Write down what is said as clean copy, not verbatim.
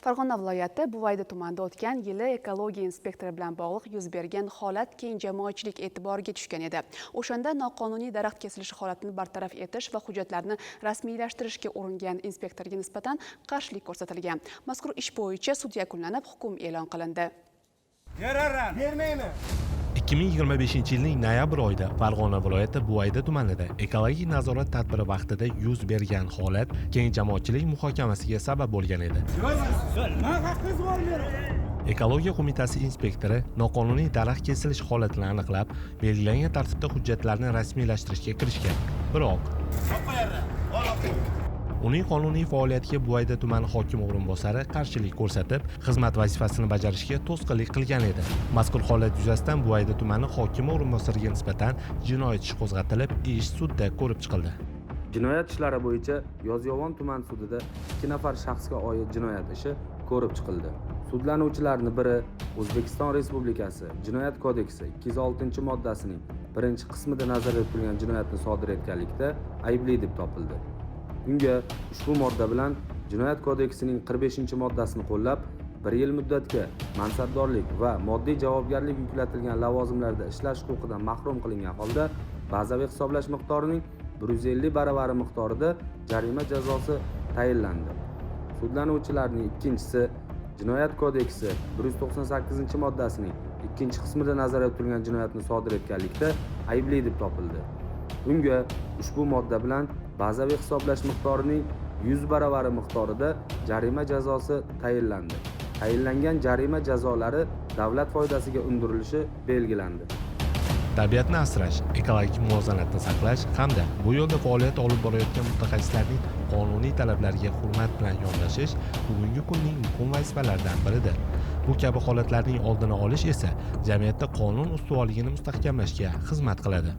Farg'ona viloyati Buvayda tumanida o'tgan yili ekologiya inspektori bilan bog'liq yuz bergan holat keng jamoatchilik e'tiboriga tushgan edi. O'shanda noqonuniy daraxt kesilishi holatini bartaraf etish va hujjatlarni rasmiylashtirishga uringan inspektorga nisbatan qarshilik ko'rsatilgan. Mazkur ish bo'yicha sud yakunlanib, hukm e'lon qilindi. Berarman. Bermayman. 2025 yilning noyabr oyida Farg'ona viloyati Buvayda tumanida ekologik nazorat tadbiri vaqtida yuz bergan holat keng jamoatchilik muhokamasiga sabab bo'lgan edi. Nima haqqingiz bor meni? Ekologiya qo'mitasi inspektori noqonuniy daraxt kesilish holatini aniqlab, belgilangan tartibda hujjatlarni rasmiylashtirishga kirishgan. Biroq uning qonuniy faoliyatiga Buvayda tumani hokimi o'rinbosari qarshilik ko'rsatib, xizmat vazifasini bajarishga to'sqinlik qilgan edi. Mazkur holat yuzasidan Buvayda tumani hokimi o'rinbosariga nisbatan jinoyat ishi qo'zg'atilib, ish sudda ko'rib chiqildi. Jinoyat ishlari bo'yicha Yozyovon tuman sudida 2 nafar shaxsga oid jinoyat ishi ko'rib chiqildi. Sudlanuvchilarning biri O'zbekiston Respublikasi Jinoyat kodeksi 206-moddasining 1-qismida nazarda tutilgan jinoyatni sodir etganlikda aybli deb topildi. Unga ushbu modda bilan Jinoyat kodeksining 45-moddasini qo'llab, 1 yil muddatga mansabdorlik va moddiy javobgarlik yuklatilgan lavozimlarda ishlash huquqidan mahrum qilingan holda bazaviy hisoblash miqdorining 150 baravari miqdorida jarima jazosi tayinlandi. Sudlanuvchilarning ikkinchisi Jinoyat kodeksi 198-moddasining 2-qismida nazarda tutilgan jinoyatni sodir etganlikda aybli deb topildi. Unga ushbu modda bilan bazaviy hisoblash miqdorining 100 baravari miqdorida jarima jazosi tayinlandi. Tayinlangan jarima jazolari davlat foydasiga undirilishi belgilandi. Tabiatni asrash, ekologik muvozanatni saqlash hamda bu yo'lda faoliyat olib borayotgan mutaxassislarning qonuniy talablariga hurmat bilan yondashish bugungi kunning muhim vazifalaridan biridir. Bu kabi holatlarning oldini olish esa jamiyatda qonun ustuvorligini mustahkamlashga xizmat qiladi.